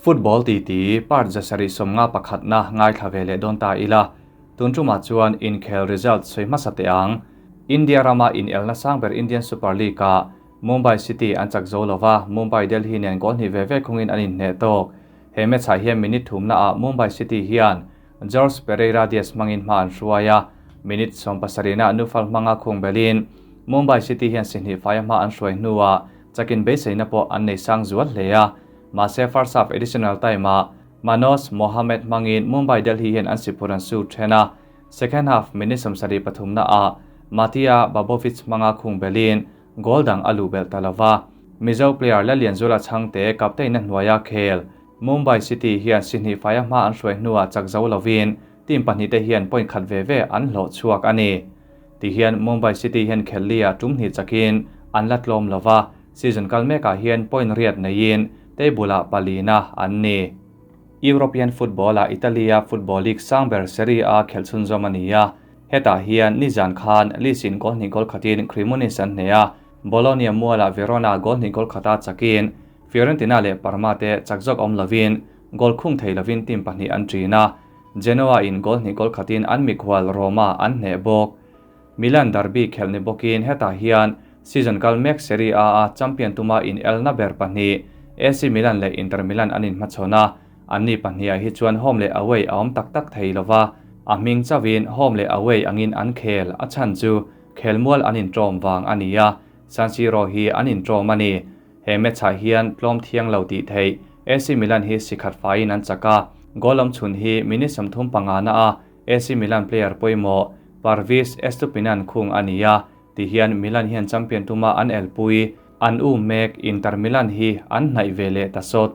Football titi part 751 na ngaithla ve leh dawn ta ila. Tun tumah chuan inkhel result sawi hmasa teh ang. India rama inelna sang ber Indian Super League ah Mumbai City an chak zo lova, Mumbai Delhi nen goal hnih ve ve khungin an inhneh tawk. He match ah hian minute thumna ah Mumbai City hian Jorge Pereira Dias hmangin hma an hruai a, minute 70 ah Nufal hmanga khung belin Mumbai City hian si hnih faia hma an hruai hnuah chakin beiseina pawh an nei sang zual hle a. Mahse first half additional time ah Manoj Mohammed hmangin Mumbai Delhi hian an siphur an su then a, second half minute 73 na ah Matija Babovic hmanga khung belin goal dang a luh belh ta lova. Mizo player Lallianzuala Chhangte captain-a hnuaia khel Mumbai City hian si hnih faia hma an hruai hnuah chak zo lovin team pahnih te hian point khat ve ve an hlawh chhuak a ni. Tihian Mumbai City hian khel li ah tum hnih chakin an la tlawm lova, season kal mekah hian point riat neiin table ah palina an ni. European football ah Italy-a football league sang ber Serie A khelh chhunzawm a ni a, hetah hian nizan khan Lecce in goal hnih goal khatin Cremonese an hneh a, Bologna mualah Verona goal hnih goal khata chakin Fiorentina leh Parma te chak zawk awm lovin goal khung thei lovin team pahnih an ṭin a, Genoa in goal hnih goal khatin an mikhual Roma an hneh bawk. Milan derby khelh ni bawkin hetah hian season kal mek Serie A a champion tuma inelna ber pahnih AC Milan leh Inter Milan an inhmachhawn a, anni pahniha hi chuan home leh away a awm tak tak thei lova, a hming chauhin home leh away angin an khel a chhan chu khelmual an inṭawm vang a ni a, San Siro hi an inṭawm a ni. He match ah hian tlawm thiang lo tih theih AC Milan hi si khat faiin an chak a, goal awm chhun hi minute 35 na a AC Milan player pawimawh Pervis Estupinan khung a ni a, ti hian Milan hian champion tuma an elpui an um mek Inter Milan hi an hnaih ve leh ta sawt.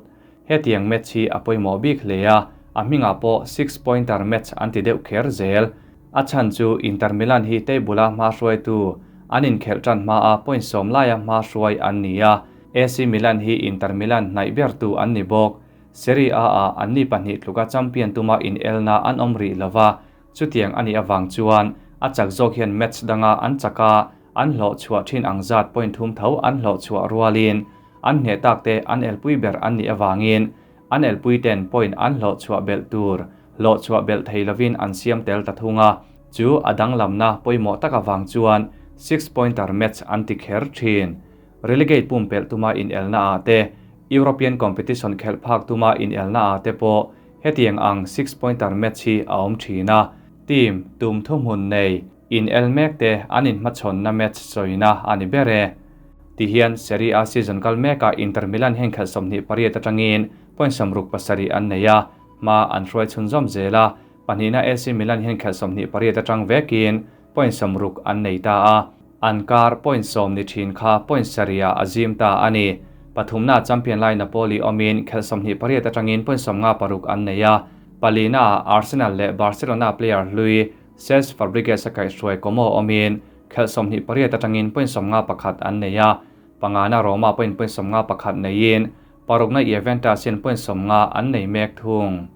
Hetiang match hi a pawimawh bik hle a, a hmingah pawh six pointer match an ti deuh kher zel. A chhan chu Inter Milan hi table-a hma hruaitu an inkhelh tan hmaa point sawm laia hma hruai an ni a, AC Milan hi Inter Milan hnaih bertu an ni bawk. Serie A ah anni pahnih tluka champion tuma inelna an awm rih lova, chutiang a nih avang chuan a chak zawk hian match danga an chak a, an hlawh chhuah thin ang zat point thum tho an hlawh chhuah rualin an hneh tak te an elpui ber an nih avangin an elpui ten point an hlawh chhuah belh tur hlawh chhuah belh thei lovin an siam tel ta thung a, chu a danglamna pawimawh tak avang chuan six pointer match an ti kher thin. Relegate pumpelh tuma inelna ah te, European competition khelh phak tuma inelna ah te pawh hetiang ang six pointer match hi a awm thin a, team tum thuhmun nei inel mek te an inhmachhawnna match sawina a ni ber e. Tihian Serie A season kal mekah Inter Milan hian khelh 28 atangin point 67 an nei a, hma an hruai chhunzawm zel a, pahnihna AC Milan hian khelh 28 atang vekin point 60 an nei ta a, an kar point 10 ni thin kha point 7 ah a zim ta a ni. Pathumna champion lai Napoli awmin khelh 28 atangin point 56 an nei a, palina ah Arsenal leh Barcelona player hlui Cesc Fabregas a kaihhruai Como awmin khelh 28 atangin point 51 an nei a, pangana Roma point point 51 neiin parukna Juventus hian point 50 an nei mek thung.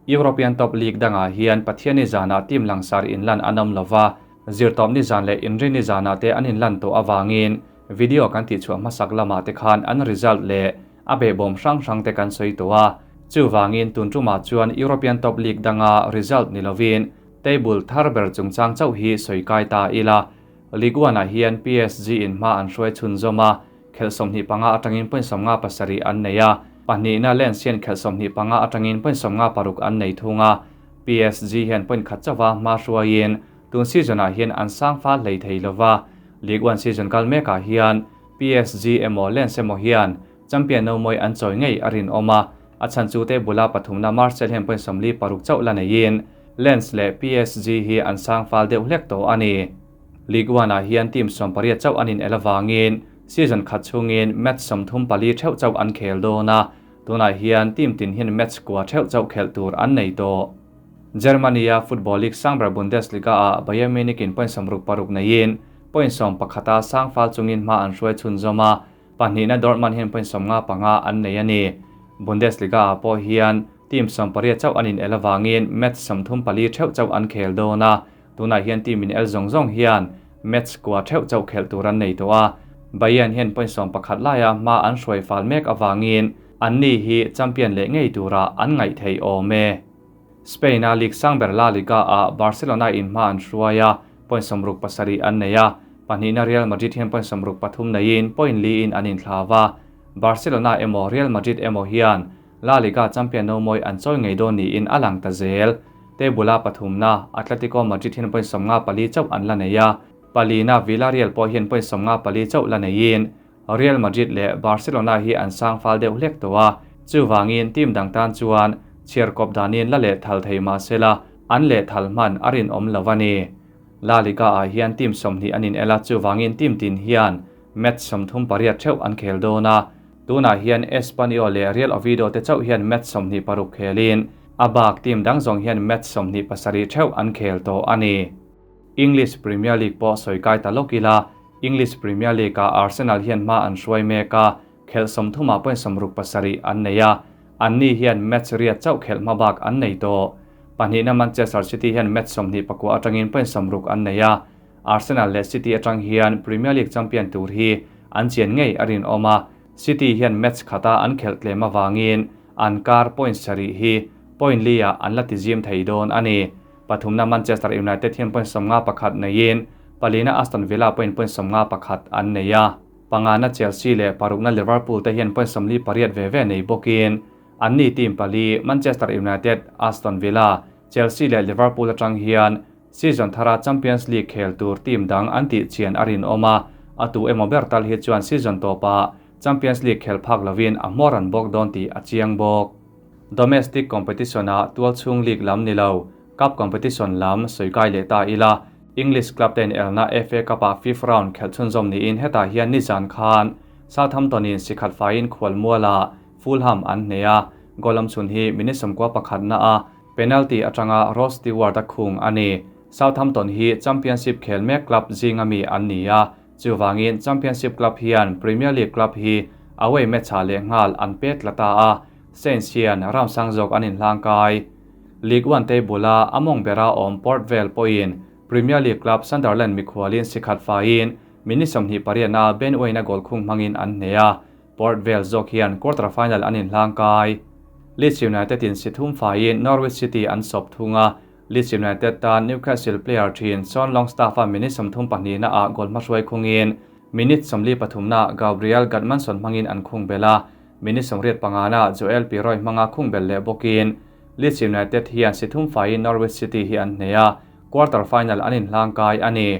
European Top League dangah hian Pathiani zanah team langsar inlan an awm lova, zirtawpni zan leh inrini zanah te an inlan tawh awangin video kan tihchhuah hmasak lamah te khan an result leh a behbawm hrang hrang te kan sawi tawh a, chuvangin tun tumah chuan European Top League danga result ni lovin table thar ber chungchang chauh hi sawi kai ta ila. Ligue 1 ah hian PSG in hma an hruai chhunzawm a, khelh 25 atangin point 57 an nei a, pahnihna Lens hian khelh 25 atangin point 56 an nei thung a, PSG hian point khat chauha hma hruaiin tun season ah hian an sang fa hlei thei lova, Ligue 1 season kal mekah hian PSG emaw Lens emaw hian champion no mawi an chawi ngei a rinawm a, a chhan chu te bula pathumna Marseille hian point 46 chauh la neiin Lens leh PSG hi an sang fal deuh hlek tawh a ni. Ligue 1 ah hian team 18 chauh an inel awangin season khat chhungin match 34 theuh chauh an khel dawn a, tunah hian team tin hian match kua theuh chauh khelh tur an nei tawh. Germany-a football league sangber Bundesliga ah Bayern Munich in point 66 neiin point 11 a sang fal chungin hma an hruai chhunzawm a, pahnihna Dortmund hian point 55 an nei a ni. Bundesliga ah pawh hian team 18 chauh an inel awangin match 34 theuh chauh an khel dawn a, tunah hian team in el zawng zawng hian match kua theuh chauh khelh tur an nei tawh a, Bayern hian point 11 laia hma an hruai fal mek awangin Anni hi champion leh ngei tura an ngaih theih awm e. Spain-a league sang ber La Liga-ah Barcelona in hma an hruai a, point 67 an nei a, pahnihna Real Madrid hian point 63 neiin point liin an inthlav a. Barcelona emaw Real Madrid emaw hian La Liga champion nomawi an chawi ngei dawn niin a lang ta zel. Table-a pathumna Atletico Madrid hian point 54 chauh an la nei a, palina Villarreal pawh hian point 54 chauh la neiin Real Madrid leh Barcelona hi an sang fal deuh hlek tawh a, chuvangin team dang tan chuan chhiar kawp danin la lehthal thei mah sela an lehthal hman a rinawm lo a ni. La Liga-ah hian team 20 an inel a, chuvangin team tin hian match 38 theuh an khel dawn a. Tunah hian Espanyol leh Real Oviedo te chauh hian match 26 khelin a bak team dang zawng hian match 27 theuh an khel tawh a ni. English Premier League pawh sawi kai ta lawk ila, English Premier League-ah Arsenal hian hma an hruai mek a, khelh 30 point 67 an nei a, anni hian match riat chauh khelh hma bak an nei tawh. Pahnihna Manchester City hian match 29 atangin point 60 an nei a, Arsenal leh City atang hian Premier League champion tur hi an chian ngei a rinawm a, City hian match khata an khelh tlem avangin an kar point sarih hi point li-ah an la tizim thei dawn a ni. Pathumna Manchester United hian point 51 neiin palina Aston Villa pawhin point 51 an nei a. Pangana Chelsea leh parukna Liverpool te hian point 48 ve ve nei bawkin anni team pali Manchester United, Aston Villa, Chelsea leh Liverpool atang hian season thara Champions League khel tur team dang an tih chian a rinawm a, a tu emaw ber tal hi chuan season tawpah Champions League khel phak lovin a hmawr an bawk dawn tih a chiang bawk. Domestic competition-ah tualchhung league lam ni lo, cup competition lam sawi kai leh ta ila, English club ten elna FA Cup-ah fifth round khelh chhunzawm niin hetah hian nizan khan Southampton-in sikhat faiin khualmualah Fulham an hneh a, goal lam chhun hi minute 11 na-a penalty atanga Ross Stewart-a khung a ni. Southampton hi Championship khel mek club zinga mi an ni a, chuvangin Championship club hian Premier League club hi away match-ah lehnghal an pet tla ta a, Saints hian round sang zawk an inhlang kai. League One table-a a mawng bera awm Port Vale pawhin Premier League club Sunderland mikhualin sikhat faiin minute 28-a Ben Waine-a goal khung hmangin an hneh a, Port Vale zawk hian quarter final an inhlang kai. Leeds United-in si thum faiin Norwich City an sawp thung a, Leeds United tan Newcastle player thin Sean Longstaff-a minute 32-ah goal hmahruai khungin minute 43-ah Gabriel Gudmundsson hmangin an khung bel a, minute 85-ah Joel Piroe hmanga khung bel leh bawkin Leeds United hian si thum faiin Norwich City hi an hneh a, quarter final an inhlang kai a ni.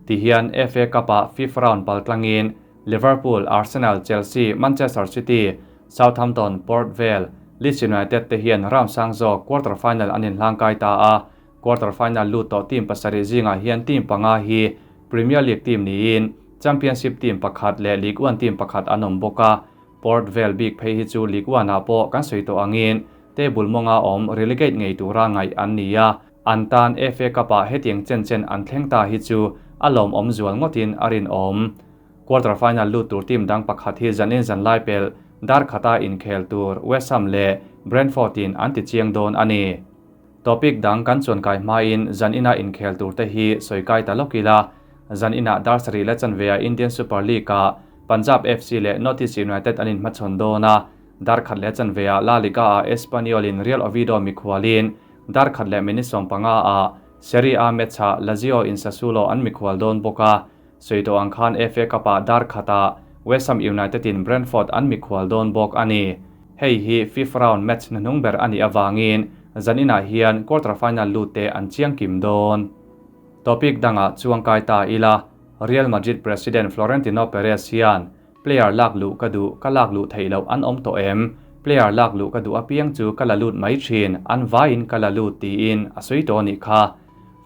Tihian FA Cup-ah fifth round pal tlangin Liverpool, Arsenal, Chelsea, Manchester City, Southampton, Port Vale, Leeds United te hian round sang zawk quarter final an inhlang kai ta a, quarter final lut tawh team pasarih zingah hian team panga hi Premier League team niin Championship team pakhat leh League One team pakhat an awm bawk a, Port Vale bik phei hi chu League One-ah pawh kan sawi tawh angin table mawnga awm relegate ngei tura ngaih an ni a, an tan FA Cup-ah hetiang chen chen an thleng ta hi chu a lawmawm zual ngawtin a rinawm. Quarter final lut tur team dang pakhat hi zanin zan lai pel dar khata inkhel tur West Ham leh Brentford-in an ti chiang dawn a ni. Topic dang kan chuan kai hmain zan ina inkhel tur te hi sawi kai ta lawk ila, zan ina dar sarih leh chanve-ah Indian Super League-ah Punjab FC leh North East United an inhmachhawn dawn a, dar khat leh chanve-ah La Liga-ah Espanyol-in Real Oviedo mikhualin dar khat leh minute 15-ah Serie A match-ah Lazio in Sassuolo an mikhual dawn bawk a, sawi tawh ang khan FA Cup-ah dar khatah West Ham United-in Brentford an mikhual dawn bawk a ni. Hei hi fifth round match hnuhnung ber a nih avangin zaninah hian quarter final lut te an chiang kim dawn. Topic dangah chuang kai ta ila, Real Madrid president Florentino Perez hian player lak luh ka duh, ka lak luh theih loh an awm tawh em? Player lak luh ka duh apiang chu ka la lut mai thin, an vaiin ka la lut tiin a sawi tawh a nih kha.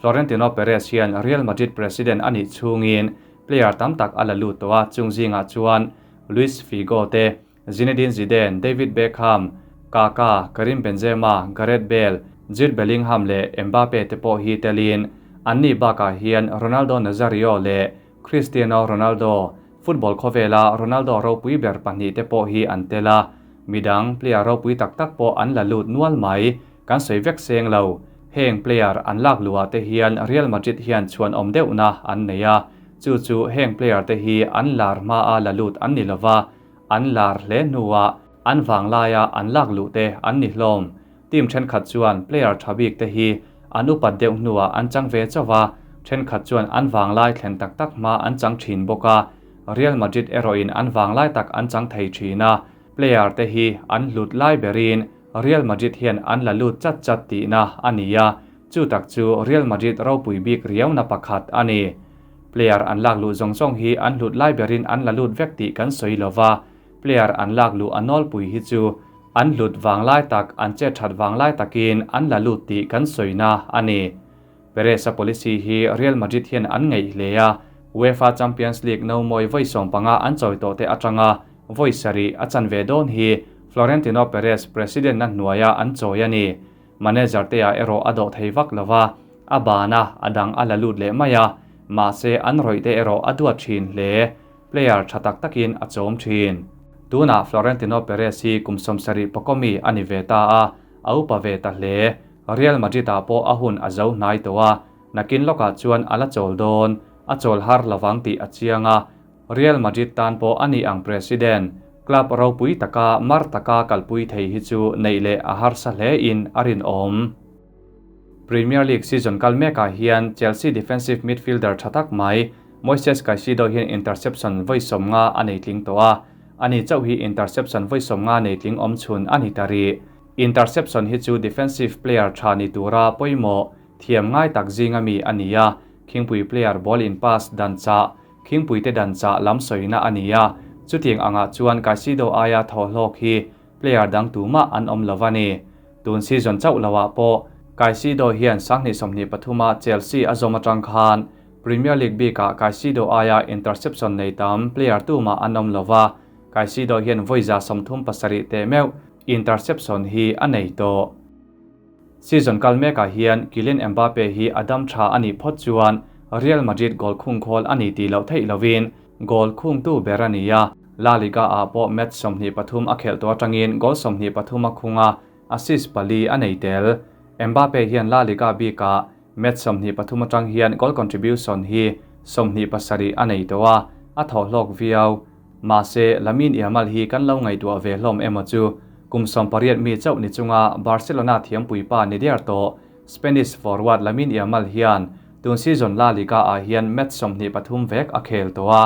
Florentino Perez hian Real Madrid president a nih chhungin player tam tak a la lut tawh a, chung zingah chuan Luis Figo te, Zinedine Zidane, David Beckham, Kaka, Karim Benzema, Gareth Bale, Jude Bellingham leh Mbappe te pawh hi telin anni bakah hian Ronaldo Nazario leh Cristiano Ronaldo, football khawvela Ronaldo ropui ber pahnih te pawh hi an tel a, midang player ropui tak tak pawh an la lut nual mai, kan sawi vek seng lo. Heng player an lak luhah te hian Real Madrid hian chhuan awm deuhna an nei a, chu chu heng player te hi an lar hmaa la lut an ni lova, an lar hle hnuah. An vanglaia an lak luh te an ni hlawm. Team thenkhat chuan player tha bik te hi an upat deuh hnuah an chang ve chauh a, thenkhat chuan an vanglai thlen tak tak hma an chang thin bawk a. Real Madrid erawhin an vanglai tak an chang thei thin a, player te hi an hlut lai berin Real Madrid hian an la lut chat chat tihna a ni a, chu tak chu Real Madrid ropui bik riauna pakhat a ni. Player an lak luh zawng zawng hi an hlut lai berin an la lut vek tih kan sawi lo va, player an lak luh a nawlpui hi chu an hlut vanglai tak, an chet that vanglai takin an la lut tih kan sawina a ni. Perez-a policy hi Real Madrid hian an ngeih hle a, UEFA Champions League no mawi vawi 15 an chawi tawh te atanga vawi sarih a chan ve dawn hi Florentino Perez president-na hnuaia an chawi a ni. Manager te ah erawh a dawh thei vak lo va, a ban a, a dang a la lut leh mai a, mahse an rawih te erawh a duat thin hle. Player tha tak takin a chawm thin. Tunah Florentino Perez hi kum 70 pawkawmi a ni ve ta a, a upa ve ta hle. Real Madrid ah pawh a hun a zo hnai tawh a, nakin lawkah chuan a la chawl dawn, a chawl har lovang tih a chiang a. Real Madrid tan pawh a ni ang president, club ropui taka mar taka kalpui thei hi chu neih leh a harsa hle in a rinawm. Premier League season kal mekah hian Chelsea defensive midfielder tha tak mai Moises Caicedo hian interception vawi 50 a nei tling tawh a, ani chauh hi interception vawi 50 nei tling awm chhun a ni ta rih. Interception hi chu defensive player tha ni tura pawimawh thiam ngai tak zinga mi a ni a, khingpui player ball in pass dan chah, khingpui te dan chah lam sawina a ni a, chutiang angah chuan Caicedo aia thaw hlawk hi player dang tumah an awm lo a ni. Tun season chauh loah pawh Caicedo hian 2023-a Chelsea a zawm atang khan Premier League bikah Caicedo aia interception nei tam player tumah an awm lo va, Caicedo hian vawi 37 teh meuh interception hi a nei tawh. Season kal mekah hian Kylian Mbappe hi a dam tha a nih phawt chuan Real Madrid goal khung khawl a ni tih loh theih lovin goal khungtu ber a ni a, La Liga ah pawh match 23 a khelh tawh atangin goal 23 a khung a, assist pali a nei tel. Mbappe hian La Liga bikah match 23 atang hian goal contribution hi 27 a nei tawh a, a thaw hlawk viau. Mahse, Lamine Yamal hi kan lo ngaihtuah ve hlawm emaw chu kum 18 mi chauh ni chunga Barcelona thiampuipa ni der tawh Spanish forward Lamine Yamal hian tun season La Liga ah hian match 23 vek a khel tawh a,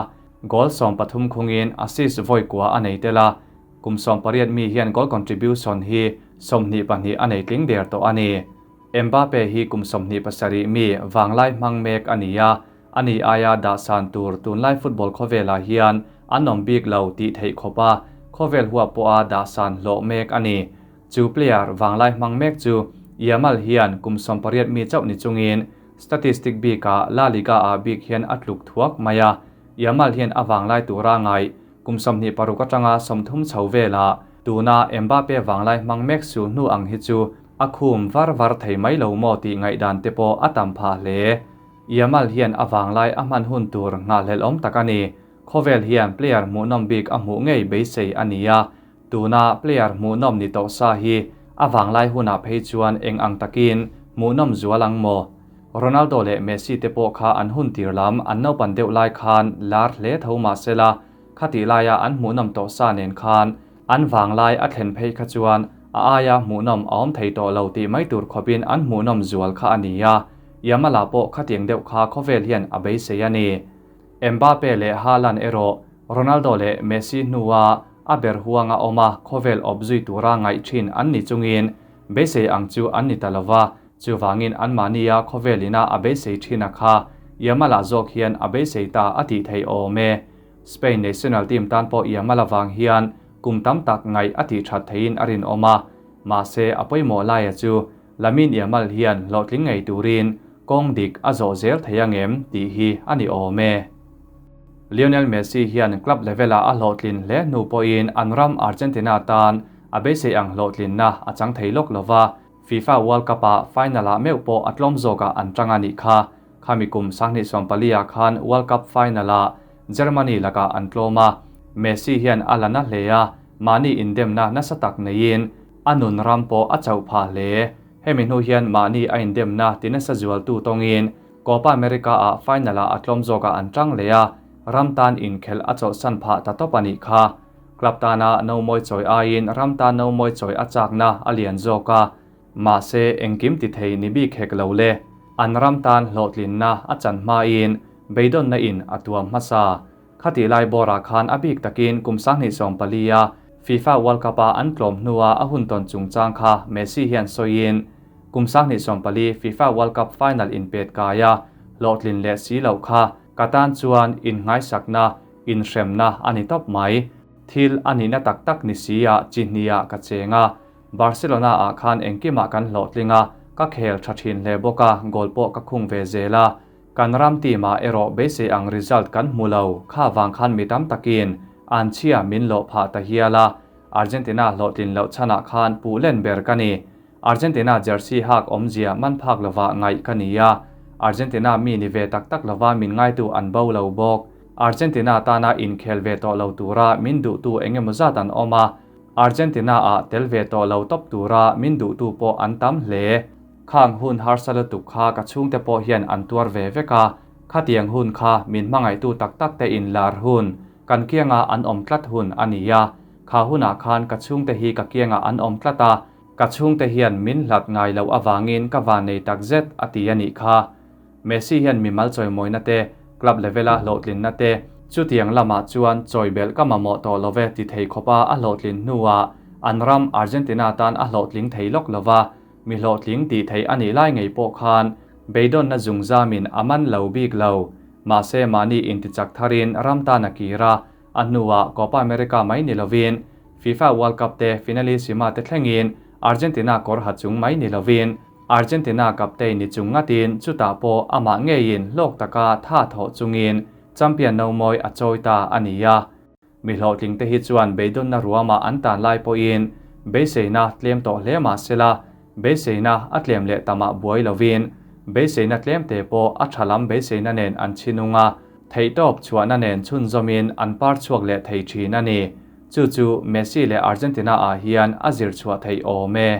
goal 13 khungin assist vawi kua a nei tel a, kum 18 mi hian goal contribution hi 22 a nei tling der tawh a ni. Mbappe hi kum 27 mi vanglai hmang mek a ni a, ani aia dah san tur tunlai football khawvelah hian an awm bik lo tih theih khawp a, khawvel huap pawha dah san hlawh mek a ni. Chu player vanglai hmang mek chu Yamal hian kum 18 mi chauh ni chungin statistic bikah La Liga ah bik hian a tluk thuak mai a, Yamal hian a vanglai tura ngai kum 26 atanga 30 chho velah tuna Mbappe vanglai hmang mek sul hnu ang hi chu a khum var var thei mai lo maw tih ngaihdan te pawh a tam phah hle. Yamal hian a vanglai a hman hun tur ngahhlelh awm tak a ni. Khawvel hian player hmuhnawm bik a hmuh ngei beisei a ni a, tuna player hmuhnawm ni tawh sa hi a vanglai hunah phei chuan eng ang takin hmuhnawm zual ang maw? Ronaldo leh Messi te pawh kha an hun tir lam an naupan deuh lai khan lar hle tho mahsela khati laia an hmuhnawm tawh sa nen khan an vanglai a thlen phei kha chuan a aia hmuhnawm a awm thei tawh lo tih mai tur khawpin an hmuhnawm zual kha a ni a, Yamala pawh khatiang deuh kha khawvel hian a beisei a ni. Mbappe leh Haaland erawh Ronaldo leh Messi hnua a ber huanga awm a khawvel awp zui tura ngaih thin an ni chungin beisei ang chu an ni ta lova, chuvangin anmahnia khawvel ina a beisei thin a kha Yamala zawk hian a beisei ta a tih theih awm e. Spain national team tan pawh Yamal avang hian kum tam tak ngaih a tih that theiin a rinawm a, mahse a pawimawh laia chu Lamine Yamal hian hlawhtling ngei turin kawng dik a zawh zel thei angem tih hi a ni awm e. Lionel Messi hian club level-ah a hlawhtlin hle hnu pawhin an ram Argentina tan a beisei ang hlawhtlinna a chang thei lawk lova, FIFA World Cup-ah final-ah meuh pawh a tlawm zawkah an tang a nih kha. Khami kum 2014-ah khan World Cup final-ah Germany lakah an tlawm a, Messi hian a la na hle a, mahni indemna nasa tak neiin a nun ram pawh a chauh phah hle. Hemi hnu hian mahni a indemna ti nasa zualtu tawngin Copa America-ah final-ah a tlawm zawkah an tang leh a, ram tan inkhelh a chawlhsan phah ta tawp a nih kha. Club tana nomawi chawi aiin ram tan nomawi chawi a chakna a lian zawk a, mahse engkim ti thei ni bik hek lo le. An ram tan hlawhtlinna a chan hmain beidawnna in a tuam hmasa. Khatih lai bawrah khan a bik takin kum 2014 a FIFA World Cup a an tlawm hnua a hun tawn chungchang kha Messi hian sawiin, kum 2014 FIFA World Cup final inpet kaia hlawhtlin leh si loh kha ka tan chuan inngaisakna, inhremna a ni tawp mai. Thil a nihna tak tak ni si ah chi hniah ka cheng a, Barcelona ah khan engkimah kan hlawhtling a, ka khel tha thin hle bawk a, goal pawh ka khung ve zel a. Kan ram team ah erawh beisei ang result kan hmu lo, kha vang khan mi tam takin an chhia min lawh phah ta hial a, Argentina hlawhtlin loh chhanah khan puh len ber ka ni. Argentina jersey hak awmzia man phak lovah ngaih ka ni a, Argentina mi ni ve tak tak lova min ngaitu an bo lo bawk. Argentina tana inkhel ve tawh lo tura min duhtu engemaw zat an awm a, Argentina ah tel ve tawh lo tawp tura min duhtu pawh an tam hle. Khang hun harsa lutuk kha ka chhungte pawh hian an tuar ve vek a, khatiang hun kha min hmangaihtu tak tak te in lar hun, kan kianga an awm tlat hun a ni a. Kha hunah khan ka chhungte hi ka kiangah an awm tlat a, ka chhungte hian min hlat ngai loh avangin ka van nei tak zet a ti a nih kha. Messi hian mimal chawimawina te, club level-a hlawhtlinna te, chutiang lamah chuan chawibelh ka mamawh tawh lo ve ti thei khawpa a hlawhtlin hnuah an ram Argentina tan a hlawhtling thei lawk lova, Mi hlawhtling tih theih a nih lai ngei pawh khan beidawnna zungzamin a man lo bik lo. Mahse mahni intichak tharin ram tan a kir a, a hnuah Copa America mai ni lovin FIFA World Cup te Finalissima te thlengin Argentina kawr ha chung mai ni lovin Argentina captain ni chung ngatin chutah pawh amah ngeiin hlawk taka tha thawh chungin champion nomawi a chawi ta a ni a. Mi hlawhtling te hi chuan beidawnna ruama an tan lai pawhin beiseina tlem tawh hle mah sela, beiseina a tlem leh tamah buai lovin beiseina tlem te pawh a tha lam beiseina nen an chhinung a, theihtawp chhuahna nen chhunzawmin an par chhuak leh thei thin a ni. Chu chu Messi leh Argentina ah hian a zir chhuah theih awm e.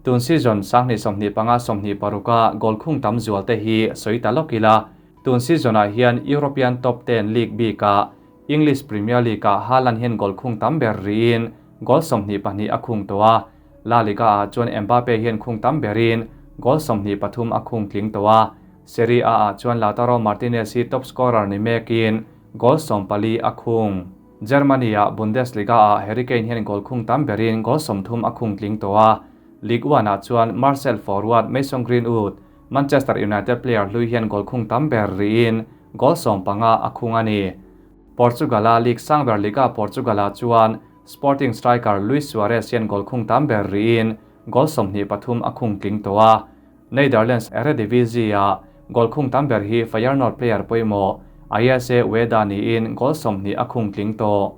Tun season 2025 26 a goal khung tam zual te hi sawi ta lawk ila, Tun season-ah hian European top ten league bikah English Premier League-ah Haaland hian goal khung tam ber rihin goal 22 a khung tawh a, La Liga-ah chuan Mbappe hian khung tam berin goal 23 a khung tling tawh a, Serie A-ah chuan Lautaro Martinez hi top scorer ni mekin goal 14 a khung. Germany-ah Bundesliga-ah Harry Kane hian goal khung tam berin goal 30 a khung tling tawh a, Ligue 1-ah chuan Marseille forward Mason Greenwood Manchester United player hlui hian goal khung tam ber rihin goal 15 a khung a ni. Portugal-a league sang ber Liga Portugal-ah chuan Sporting striker Luis Suarez hian goal khung tam ber rihin goal 23 a khung tling tawh a. Netherlands Eredivisie-ah goal khung tam ber hi Feyenoord player pawimawh Ayase Ueda niin goal 20 a khung tling tawh.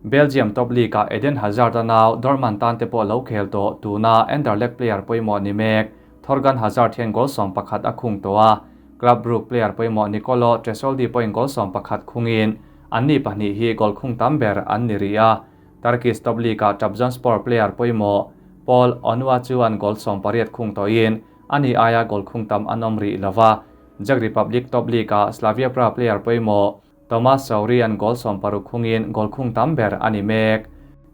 Belgium top league-ah Eden Hazard-a nau Dortmund tan te pawh lo khel tawh tuna Anderlecht player pawimawh ni mek Thorgan Hazard hian goal 11 a khung tawh a, Club Brugge player pawimawh Nicolo Tresoldi pawhin goal 11 khungin an ni pahnih hi goal khung tam ber an ni rih a. Turkish top league-ah Trabzonspor player pawimawh Paul Onuachu an goal 18 khung tawhin a ni aia goal khung tam an awm rih lova. Czech Republic top league-ah Slavia Praha player pawimawh Tomas Sauri an goal 60 khungin goal khung tam ber a ni mek.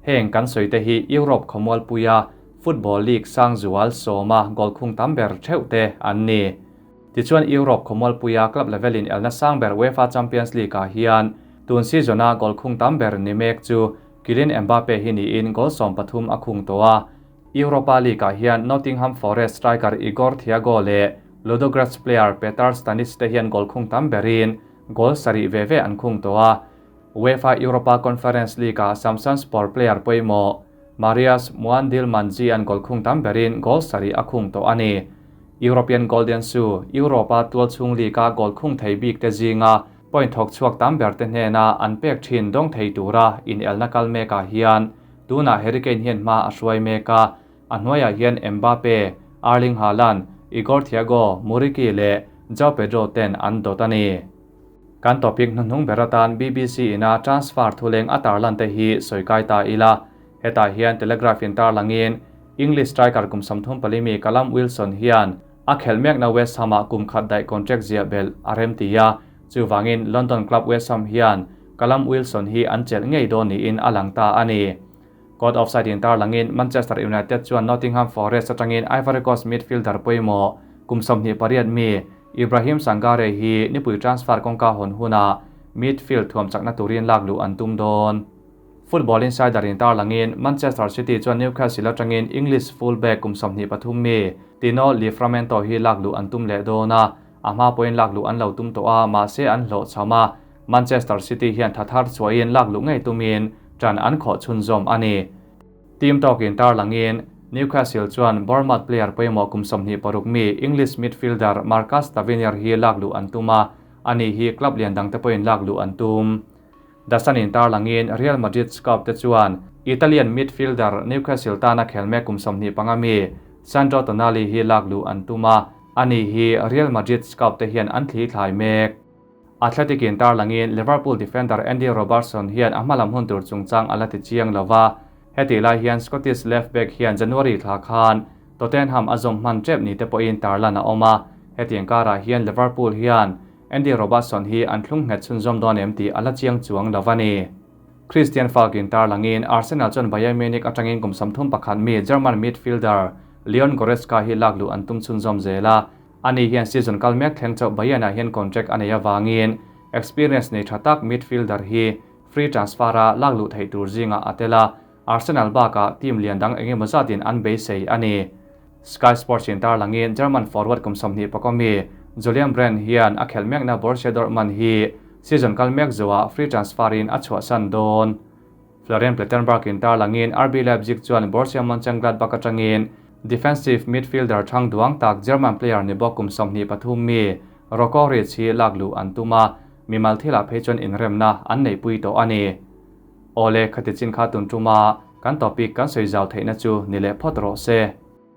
Heng kan sawi te hi Europe khawmualpuia Football League sang zual sawma goal khung tam ber theuh te an ni. Tichuan Europe khawmualpuia club level in elna sang ber UEFA Champions League ah hian tun season a goal khung tam ber ni mek chu Kylian Mbappe hi niin goal 13 a khung tawh a. Europa League ah hian Nottingham Forest striker Igor Thiago leh Ludogorets player Petar Stanic te hian goal khung tam berin goal 7 ve ve an khung tawh a. UEFA Europa Conference League ah Samsunspor player pawimawh Marius Muandil Manji an goal khung tam berin goal 7 a khung tawh a ni. European Golden Shoe, Europa tual chhung league a goal khung thei bik te zinga point thawk chhuak tam ber te hnena an pek thin dawng thei tura in elna kal mekah hian tunah Harry Kane hian hma a hruai mek a, a hnuaiah hian Mbappe, Erling Haaland, Igor Thiago, Muriqi leh João Pedro ten an dawt a ni. Kan topic hnuhnung ber atan BBC ina transfer thuleng a tarlan te hi sawi kai ta ila. Hetah hian Telegraph in tarlangin English striker kum 34 mi Callum Wilson hian a khelh mekna West Ham-ah kum khat daih contract ziah belh a rem ti a. Chuwangin London club West Ham hian Callum Wilson hi an chelh ngei dawn niin a lang ta a ni. Caught offside in tarlangin Manchester United chuan Nottingham Forest atangin Ivory Coast midfielder pawimawh kum 28 mi Ibrahim Sangare hi nipui transfer kawngka hawn hunah midfield thuam chakna turin lak luh an tum dawn. Football Insider in tarlangin Manchester City chuan Newcastle atangin English full-back kum 23 mi Tino Livramento hi lak luh an tum leh dawn a, a hma pawhin lak luh an lo tum tawh a, mahse an hlawhchham a. Manchester City hian tha thar chhuahin lak luh ngei tumin ṭan an khawh chhunzawm a ni. Team tawkin tarlangin Newcastle chuan Bournemouth player pawimawh kum 26 mi English midfielder Marcus Tavernier hi lak luh an tum a, ani hi club lian dangte pawhin lak luh an tum. The Sun in tarlangin Real Madrid scout te chuan Italian midfielder Newcastle tana khel mek kum 25 mi Sandro Tonali hi lak luh an tum a, ani hi Real Madrid scout te hian an thli thlai mek. Athletic in tarlangin Liverpool defender Andy Robertson hian a hmalam hun tur chungchang a la ti chiang lo va, heti lai hian Scottish left back hian January thla khan Tottenham a zawm hman tep ni te pawhin tarlan a awm a, hetiang karah hian Liverpool hian Andy Robertson hi an thlung nghet chhunzawm dawn em tih a la chiang chuang lo a ni. Christian Falk in tarlangin Arsenal chuan Bayern Munich atangin kum 31 mi German midfielder Leon Goretzka hi lak luh an tum chhunzawm zel a, Ani hian season kal mek thleng chauh Bayern-ah hian contract a nei avangin experience nei tha tak midfielder hi free transfer-a lak luh theih tur zingah a tel a, Arsenal bakah team lian dang eng emaw zatin an beisei a ni. Sky Sports in tarlangin German forward kum 21 mi Julian Brandt hian a khelh mekna Borussia Dortmund hi season kal mek zuah free transfer-in a chhuahsan dawn. Florian Plettenberg in tarlangin RB Leipzig chuan Borussia Mönchengladbach atangin defensive midfielder thang duang tak German player ni bawk kum 23 mi Rocco Reitz hi lak luh an tum a, mimal thilah phei chuan inremna an neihpui tawh a ni. Awle, khati chin kha tun tuma kan topic kan sawi zau theihna chu ni leh phawt rawh se.